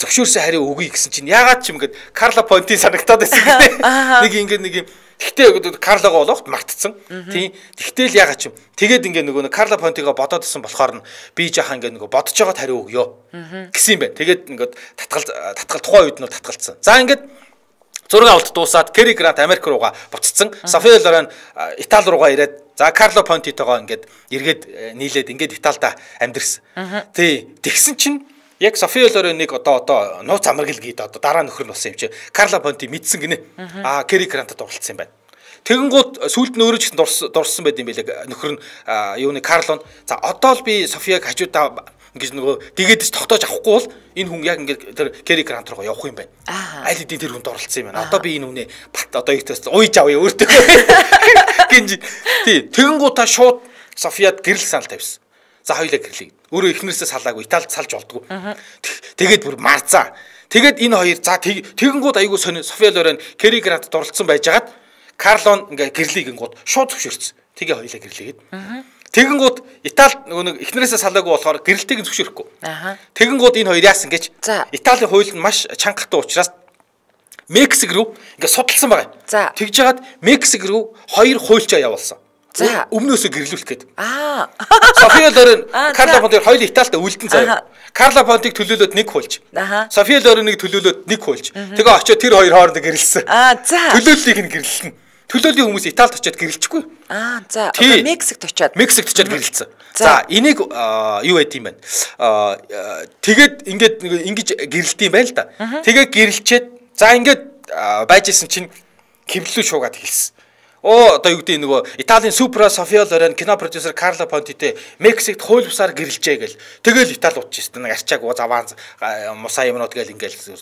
зөвшөөрсөн хариу өгье гэсэн чинь яагаад ч юм ингээд Карло Понти санагтаад байсан гэдэг. Нэг ингээд нэг юм. Тэгтээ Карлогоо болоход мартцсан. Тийм. Тэгтэл л яагаад ч юм. Тэгээд ингээд нөгөө нэг Карло Понтигоо бодоод исэн болохоор нь би жаахан ингээд нөгөө бодож байгаад хариу өгье гэсэн юм байна. Тэгээд ингээд татгал тухайн үед нь татгалцсан. За ингээд зураг авалт дуусаад Кэри Грант Америк руугаа буцсан. София Лорен Итали руугаа ирээд за Карло Понтитойгоо ингээд эргээд нийлээд ингээд Италида амьдэрсэн. Тий. Тэгсэн чинь яг София Лореныг одоо нууц амраг л гээд одоо дараа нөхөр нь болсон юм чи. Карло Понти мэдсэн гинэ. Аа Кэри Грантад дурлцсан юм байна. Тэгэнгүүт сүүлд нь өөрөө ч гэсэн дурсан байд юм байлээ. Нөхөр нь юуны Карло нь за одоо л би Софияг хажуудаа Ингэж нөгөө тэгээд ч тогтоож авахгүй бол энэ хүн яг ингээд тэр Кэри Грант руу явах юм байна. Аль хэдийн тэр хүнд оролцсон юм байна. Одоо би энэ хүнээ бат одоо ихтэйс уйж авъя өөртөө. Гинж тий тэгэнгүүтээ шууд Софиад гэрэл санал тавьсан. За хоёлаа гэрлээ. Өөрөө эхнэрээсээ салаагүй, Италид салж болдгоо. Тэгээд бүр марцаа. Тэгээд энэ хоёр за тэгэнгүүт айгүй сонин Софиа Лорен Кэри Грант дурлцсан байжгаад Карлон ингээ гэрлийг гингууд шууд зөвшөөрсөн. Тэгээ хоёлаа гэрлээгээд. Тэгэнгүүт Италид нөгөө нэг эхнэрээсээ салаагүй болохоор гэрэлтийг зөвшөөрөхгүй. Тэгэнгүүт энэ хоёр яасан гэж Италийн хууль нь маш чанга хатуу учраас Мексик рүү ингээ судалсан байгаа. Тэгж жагаад Мексик рүү хоёр хуульчаа явуулсан. Өмнөөсөө гэрлүүлэх гээд. Софиа Лорен, Карла Понти хоёул Италид үлдэн заяа. Карла Понтиг төлөөлөөд нэг хуульч. Софиа Лоренийг төлөөлөөд нэг хуульч. Тэгээ очиод тэр хоёр хоорондоо гэрэлсэн. Төлөөллийг нь гэрлэлнэ. Төлөөлийн хүмүүс Италид очиод гэрэлчихгүй. За. Одоо Мексикт очиод. Мексикт очиод гэрэлсэн. За, энийг юу байд юм бэ? Тэгээд ингээд ингэж гэрэлт юм байна л да. Тэгээ гэрэлчээд за ингээд байж исэн чинь хэвлэлүү шуугаад хэлсэн. Оо одоо юу гэдэг нөгөө Италийн Супра Софиа Лорен кино продюсер Карло Понтитэй Мексикт хууль бусаар гэрэлжээ гэл. Тэгэл Итали утчихсан нэг арчаагүй заваан мусаа юмнууд гэл ингээл.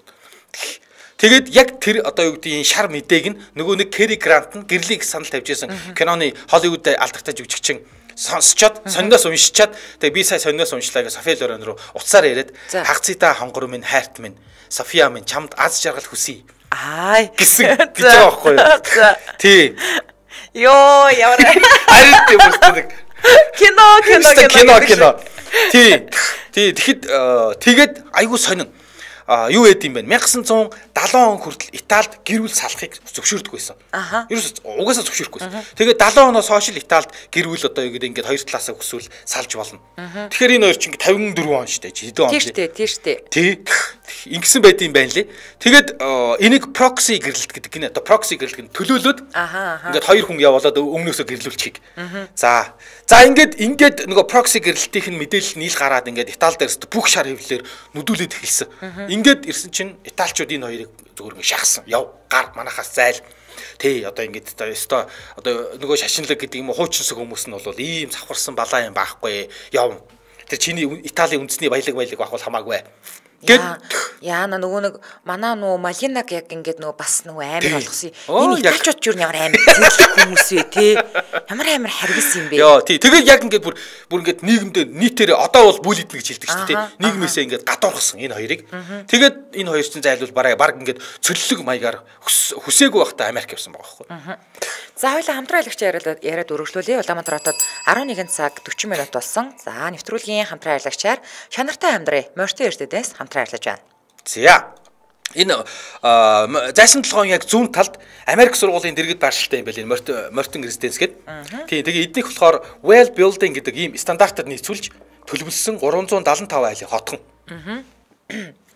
Тэгээд яг тэр одоо юу гэдэг шар мэдээг нь нөгөө нэг Кэри Грант нь гэрлийг санал тавьж исэн киноны Холливуд алдартай жүжигчин сонсчоод сониноос уншичаад тэгээ би сая сониноос уншлаа гэж Софиа Лорен руу утсаар яриад хагцидаа хонгор минь хайрт минь Софиа минь чамд аз жаргал хүсье. Аа гэсэн гэж байгаа байхгүй юу? Тий. Йоо ямар харин тийм үстэй кино кино кино кино. Тий. Тий тэгэхэд тэгээд айгүй сонин. Юу яд юм бэ? 1970 он хүртэл Италид гэр бүл салахыг зөвшөөрдөг байсан. Ерөөс угаасаа зөвшөөрөхгүй байсан. Тэгээд 70 оноос хойш л Италид гэр бүл одоо юу гэдэг ингээд хоёр талаасаа хүсвэл салж болно. Тэгэхээр энэ хоёр чинь 54 он шүү дээ. Хэдэн он? Тийм шүү дээ, тийм шүү дээ. Тий. Ингэсэн байд юм байна лээ. Тэгээд энийг прокси гэрлэлт гэдэг гинэ. Одоо прокси гэрлэлт гэнэ төлөөлөөд ингээд хоёр хүн явуулаад өмнөөсөө гэрлүүлчихийг. За. За ингээд нөгөө прокси гэрлэлтийн мэдээлэл нийл гараад ингээд Итали дээрс бүх шар хэвлэлээр нүдүүлээд эхэлсэн. Ингээд ирсэн чинь италичууд энэ хоёрыг зүгээр ингэ шахсан. Яв гар манахаас зайл. Тий одоо ингээд өстой одоо нөгөө шашинлаг гэдэг юм уу хуучинсаг хүмүүс нь бол ийм завхарсан балаа юм байхгүй. Яв. Тэр чиний Италийн үндэсний баялаг байх бол хамаагүй. Гэт яана нөгөө нэг манай нөгөө Малинаг яг ингээд нөгөө бас нөгөө амар болгосон. Энэ италичууд ч юу ямар амар зэрлэг хүмүүс вэ те? Ямар амар харгас юм бэ? Йоо тий. Тэгээд яг ингээд бүр ингээд нийгэмдээ нийтээр одоо бол бүлиднэ гэж хэлдэг шүү дээ тий. Нийгмээсээ ингээд гадуурхсан энэ хоёрыг. Тэгээд энэ хоёр чинь зайлвал бараг ингээд цөллөг маягаар хүсээгүй байхдаа Америк явсан байгаа байхгүй. За хоёлаа хамтран аялагч яриад өргөжлүүлье. Улаанбаатар хотод 11 цаг 40 минут болсон. За нэвтрүүлгийн хамтран аялагчаар шанартай амьдрий. Морьтой эрдэдээс хамтран ажиллаж байна. За. Энэ зайсан толгойн яг зүүн талд Америк сургуулийн дэргэд байршилтай юм байл энэ Мортон Резиденс гэдэг. Тийм тэгээ эднийх болохоор Well Building гэдэг ийм стандартад нийцүүлж төлөвлөсөн 375 айлын хотхон.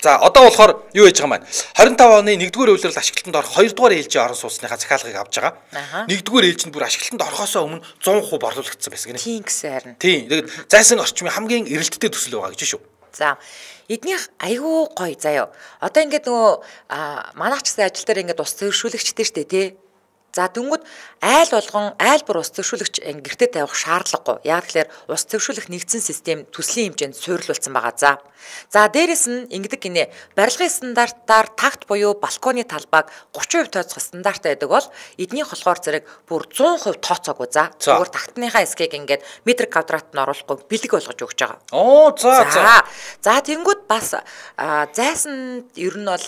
За одоо болохоор юу яаж байгаа юм бэ? 25 оны 1-р улирал ашиглалтанд орох 2-р ээлжийн орон сууцныхаа захиалгыг авч байгаа. 1-р ээлжинд бүр ашиглалтанд орохоосоо өмнө 100% борлуулагдсан байсан гинэ. Тийм гэсэн харин. Тийм. Тэгээд зайсан орчмын хамгийн эрэлттэй төсөл байгаа гэж шүү. За эднийх айгүй гоё заяа. Одоо ингээд нөгөө манайх ч гэсэн ажил дээр ингээд ус зөршүүлэгчтэй штэ тий. За дөнгөд айл болгон айл бүр ус зөршүүлэгч гэртээ тавих шаардлагагүй. Яг тэгэхээр ус зөршүүлэх нэгдсэн систем төслийн хэмжээнд суйрлуулсан байгаа. За. За дээрэс нь ингэдэг гинэ. Барилгын стандартаар такт буюу балконы талбайг 30% тооцох стандарттай байдаг бол эднийх болохоор зэрэг бүр 100% тооцоогүй. За. Зүгээр тактныхаа эсхийг ингээд метр квадрат нь оруулахгүй бэлэг болгож өгч байгаа. Оо за за. За тэнгүүд бас зайсан ер нь бол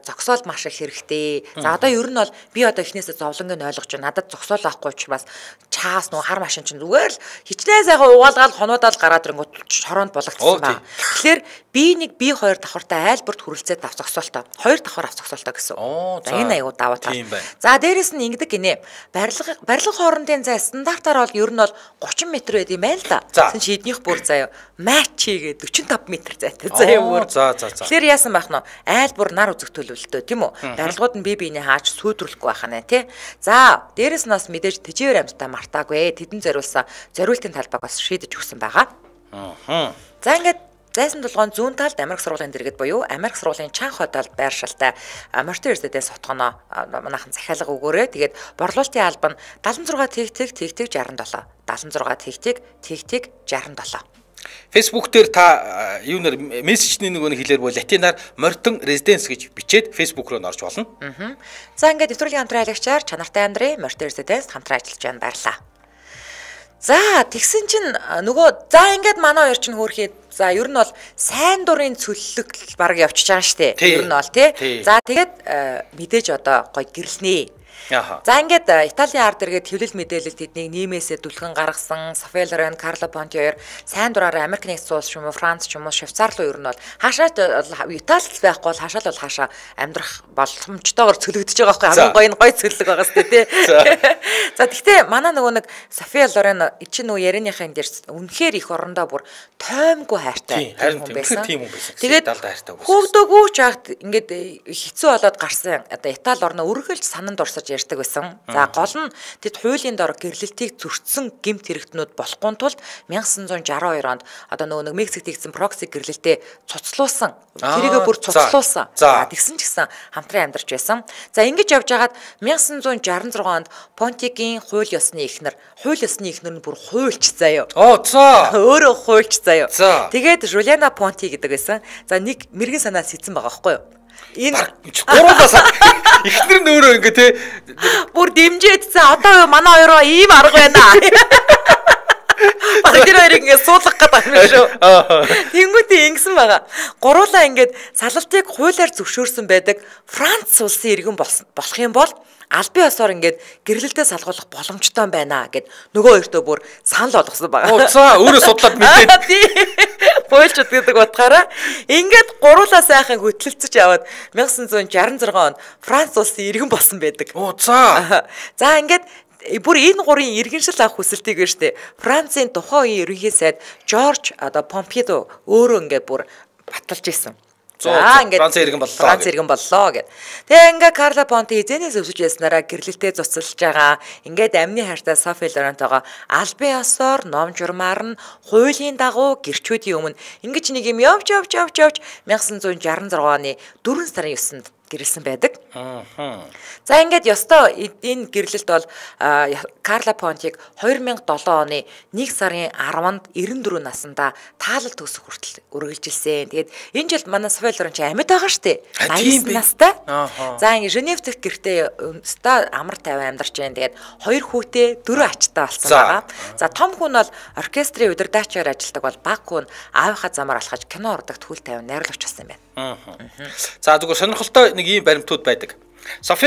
зогсоол маш их хэрэгтэй. За одоо ер нь бол би одоо эхнээсээ зовлонг нь ойлгож байна. Надад зогсоол авахгүй учраас чаас нөө хар машин чинь зүгээр л хичнээн сайхан угаалгаал хонуудаал гараад ирэнгүүт шороонд булагдсан байна. Тэгэхээр би 1 би 2 давхартай айл бүрт хүрэлцээд ав зогсоолтой. 2 давхар ав зогсоолтой гэсэн. За энэ аюу даваа тал. За дээрэс нь ингэдэг гинэ. Барилга хоорондын зай стандартаар бол ер нь бол 30 м байд юм байна л да. Тэгсэн чи эднийх бүр заяа матч хийгээд 45 м зайтай заяа бүр. За за за. Тэгэхээр яасан байх нь айл бүр нар үзэх төлөвлөлтөө тийм үү? Барилгууд нь бие биенээ хааж сүйдрүүлэхгүй байх нэ тий. За дээрэс нь бас мэдээж тэжээвэр амьтаа мартаагүй. Тэдэн зориулсан зориултын талбайг бас шийдэж өгсөн байгаа. За ингээд зайсан тулгуун зүүн талд Америк сургуулийн дэргэд буюу Америк сургуулийн чанх хотод байршилтай Мортон Эрдэдээс хотгоно манайхан захиалга өгөөрэй. Тэгээд борлуулалтын алба нь 76 тэг тэг тэг тэг 67 76 тэг тэг тэг тэг 67. Facebook дээр та юунаар мессежний нөгөө нэг хэлээр бол латинаар Морьтон Residence гэж бичээд Facebook руу орж болно. За ингээд нэвтрүүлгийн хамтран ажиллагчаар Чанартай Андрей, Морьтон Residence хамтран ажиллаж байна. Баярлалаа. За тэгсэн чинь нөгөө за ингээд манай хоёр чинь хөөрхий за ер нь бол сайн дурын цөллөг баг явчихж байгаа шүү дээ. Ер нь бол тий. За тэгээд мэдээж одоо гой гэрлэнэ. За ингээд Италийн ард иргэд хэвлэл мэдээлэл тэднийг ниймээсээ түлхэн гаргасан Софи Лорен, Карло Понти хоёр сайн дураараа Америк нэгдсэн улс ч юм уу, Франц ч юм уу, Швейцар руу ер нь бол хаашаа Италид байхгүй бол хаашаа л бол хаашаа амьдрах боломжтойгоор цөлөгдөж байгаа байхгүй хамгийн гоё нь гоё цөллөг байгаа сте тий. За тэгтээ манай нөгөө нэг Софи Лорен чинь нөгөө ярианыхаа энэ дэр үнэхээр их орондоо бүр тоймгүй хайртай хүн байсан. Тэгээд хөөгдөөгүй ч яагт ингээд хэцүү болоод гарсан одоо Итали орноо өргөлж санан дурсаж ярьдаг байсан. За гол нь тэд хуулийн дор гэрлэлтийг зөрчсөн гэмт хэрэгтнүүд болохгүй тулд 1962 онд одоо нөгөө нэг Мексикт хийгдсэн прокси гэрлэлтээ цуцлуулсан. Тэрийгэ бүр цуцлуулсан. За тэгсэн ч гэсэн хамтран амьдарч байсан. За ингэж явж хагаад 1966 онд Понтигийн хууль ёсны эхнэр, хууль ёсны эхнэр нь бүр хуульч заяа. Оо за. Өөрөө хуульч заяа. Тэгээд Жулиана Понти гэдэг байсан. За нэг мэрэгэн санаа сэцэн байгаа байхгүй юу? Энэ гуруулаас эхнэр нь өөрөө ингээ те бүр дэмжээдсэн. Одоо манай хоёроо ийм арга байна. Баг тэр хоёрыг ингээ суулгах гэдэг юм шүү. Тэнгүүтээ ингэсэн байгаа. Гуруулаа ингээд салалтыг хуулиар зөвшөөрсөн байдаг Франц улсын иргэн болох юм бол албан ёсоор ингээд гэрлэлтээ салгуулах боломжтой байна гэд нөгөө хоёртоо бүр санал болгосон байгаа. Оо за өөрөө судлаад мэдээд. Хуульчуд гэдэг утгаараа ингээд гуруулаа сайхан хөтлөлцөж яваад 1966 онд Франц улсын иргэн болсон байдаг. Оо за. За ингээд бүр энэ гурын иргэншил авах хүсэлтийг байна штэ. Францын тухайн үеийн ерөнхий сайд Жорж одоо Помпидо өөрөө ингээд бүр баталж исэн. За ингээд Франц иргэн боллоо. Франц иргэн боллоо гэд. Тэгээ ингээ Карло Понти эзэнээс өсөж яснараа гэрлэлтээ цуцалж байгаа. Ингээд амны хайртай Софи Лорентойгоо албан ёсоор ном журмаар нь хуулийн дагуу гэрчүүдийн өмнө ингэж нэг юм явж явж явж явж 1966 оны 4 сарын 9-нд гэрэлсэн байдаг. За ингээд ёстой энэ гэрлэлт бол Карла Понтиг 2007 оны 1 сарын 10-нд 94 наснда таалал төгсөх хүртэл үргэлжилсэн. Тэгээд энэ жил манай Софи Лорен чи амьд байгаа штэ. 89 настай. За ингээд Женев дэх гэртээ өстой амар тайван амьдарч байна. Тэгээд 2 хүүтэй 4 ачтай болсон байгаа. За том хүн бол оркестрийн удирдаачаар ажилладаг бол баг хүн аавынхаа замаар алхаж кино урдагт хүл тайван найруулагч болсон юм байна. За зүгээр сонирхолтой нэг ийм баримтууд байдаг. Софи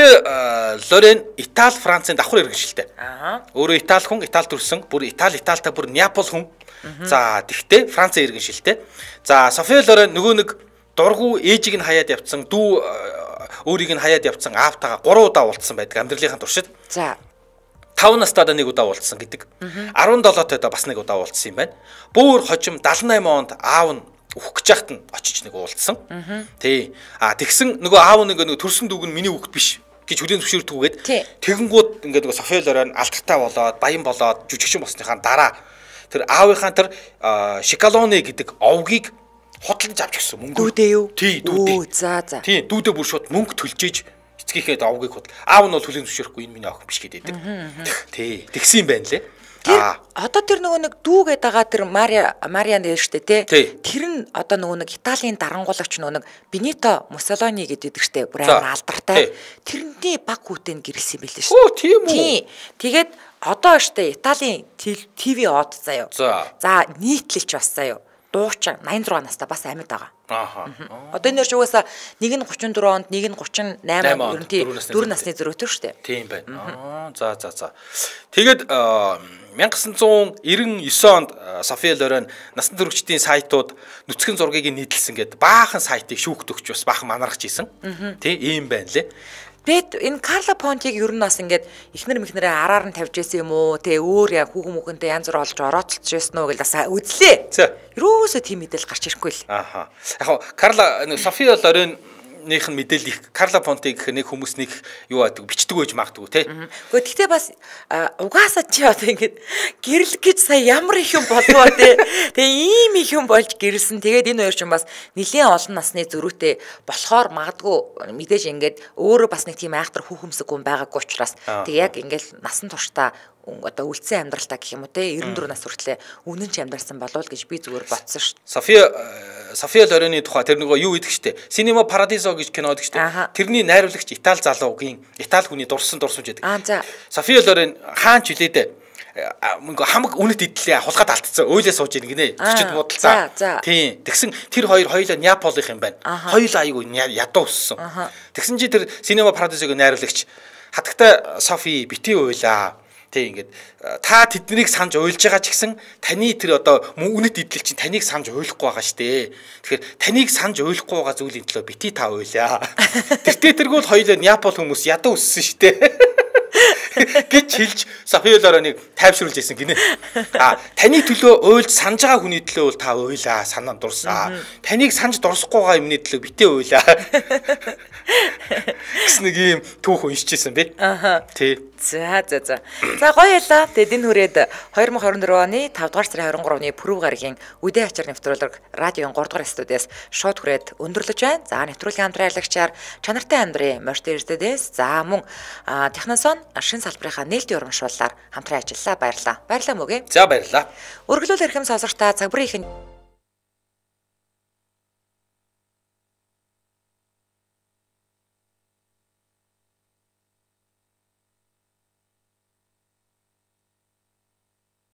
Лорен Итали, Францын давхар иргэншилтэй. Өөрөө Итали хүн, Итали төрсэн, бүр Итали, Италитай бүр Неаполь хүн. За тэгтээ Францын иргэншилтэй. За Софи Лорен нөгөө нэг дургу ээжийг нь хаяад явцсан, дүү өөрийг нь хаяад явцсан аавтайгаа 3 удаа уулзсан байдаг амьдралынхаа туршид. За 5 настайдаа нэг удаа уулзсан гэдэг. 17 тайдаа бас нэг удаа уулзсан юм байна. Бүр хожим 78 онд аав нь өөх гэж яхад нь очиж нэг уулзсан. Тий. А тэгсэн нөгөө аав нэг нөгөө төрсөн дүүг нь миний хүүхэд биш гэж хүлээн зөвшөөрдгүүгээд тэгэнгүүт ингээд нөгөө Софи Лорен алдартай болоод баян болоод жүжигчин болсныхаа дараа тэр аавынхаа тэр Шикалоне гэдэг овгийг худалдаж авч гисэн мөнгө. Дүүдээ юу? Тий, дүүдээ. За за. Тий, дүүдээ бүр шууд мөнгө төлж иж эцгийнхээ овгийг худал. Аав нь бол хүлээн зөвшөөрөхгүй энэ миний охин биш гэдэг. Тий, тэгсэн юм байна лээ. Тэр одоо тэр нөгөө нэг дүү гэдэг байгаа тэр Мариа нэр штэ тий. Тэр нь одоо нөгөө нэг Италийн дарангуулагч нөгөө нэг Бенито Муссолини гэдэг штэ бүр амар алдартай. Тэрний баг хүүтэй нь гэрэлсэн юм билээ штэ. Оо тийм үү. Тий. Тэгээд одоо штэ Италийн ТV од заяа. За нийтлэлч бас заяа. Дуучин 86 настай бас амьд байгаа. Ааха. Одоо энэ угаасаа нэг нь 34 онд, нэг нь 38 онд ер нь тий 4 насны зөрүүтэй шүү дээ. Тийм байна. Аа за за за. Тэгээд 1999 онд Софи Лорен насан туршидтын сайтууд нүцгэн зургийг нийтлсэн гээд баахан сайтыг шүүхт өгч бас баахан манархаж исэн. Тий ийм байна лээ. Бид энэ Карло Понтиг ер нь бас ингээд эхнэр мэхнэрээ араар нь тавьж исэн юм уу? Тэ өөр яа хүүхэн мөхөнтэй янз бүр олж орооцолж байсан уу гэж бас үзлээ. Ерөөсөө тийм мэдээлэл гарч ирэхгүй л. Ааха. Яг Карла Софи Лорен Лоренийх нь мэдээлэл их Карла Понти гэх нэг хүмүүс нэг юу байдаг бичдэг байж магадгүй те. Гэхдээ тэгтээ бас угаасаа чи одоо ингэж гэрэл гэж сая ямар их юм болов те. Тэгээ ийм их юм болж гэрэлсэн. Тэгээд энэ хоёр ч бас нэлээд олон насны зөрүүтэй болохоор магадгүй мэдээж ингээд өөрөө бас нэг тийм айхтар хүүхэмсэг хүн байгаагүй учраас тэг яг ингээд насан туршдаа одоо үлдсэн амьдралтаа гэх юм уу те 94 нас хүртлээ үнэн ч амьдарсан болов гэж би зүгээр бодсон шүү. София Лорени тухай тэр нөгөө юу гэдэг штэ. Cinema Paradiso гэж кино гэдэг штэ. Тэрний найруулагч Итали залуугийн Итали хүний дурсан дурсамж гэдэг. София Лорен хаан ч үлээдэ хамаг үнэт идлээ хулгаад алдцсан. Өөлөө сууж ийн гинэ. Төчөд будалцаа. Тийм. Тэгсэн тэр хоёр хоёулаа Неаполих юм байна. Хоёулаа айгүй ядуу өссөн. Тэгсэн чи тэр Cinema Paradiso-гийн найруулагч хатагтай Софи бити уйлаа. Тэг ингээд та тэднийг санаж уйлж байгаа ч гэсэн таны тэр одоо үнэт идэл чинь таныг санаж уйлахгүй байгаа штэ. Тэгэхээр таныг санаж уйлахгүй байгаа зүйлийн төлөө бити та уйлаа. Тэртээ тэргүүл хоёулаа Неаполь хүмүүс ядуу өссөн штэ. гэж хэлж София Лореныг тайвшруулж ирсэн гинэ. А таны төлөө уйлж санаж байгаа хүний төлөө бол та уйлаа, санаа дурсаа. Таныг санаж дурсахгүй байгаа юмны төлөө битээ уйлаа. Гэсэн нэг ийм түүх уншижсэн би. Аха. Тий. За. За гоё ялаа. Тэгэд энэ хүрээд 2024 оны 5 дугаар сарын 23-ны Пүрэв гарагийн Үдэ ачаар нэвтрүүлэг радиогийн 3 дугаар студиэс шууд хүрээд өндөрлөж байна. За нэвтрүүлгийн хамтран ажиллагчаар чанартай амьдрын Морьтой Эрдэдэс за мөн Техносон шин салбарынхаа нээлтийн урамшууллаар хамтран ажиллалаа. Баярлалаа. Баярлалаа мөгээ. За баярлалаа. Өргөлөөл эрхэм сонсогчдаа цаг бүрийн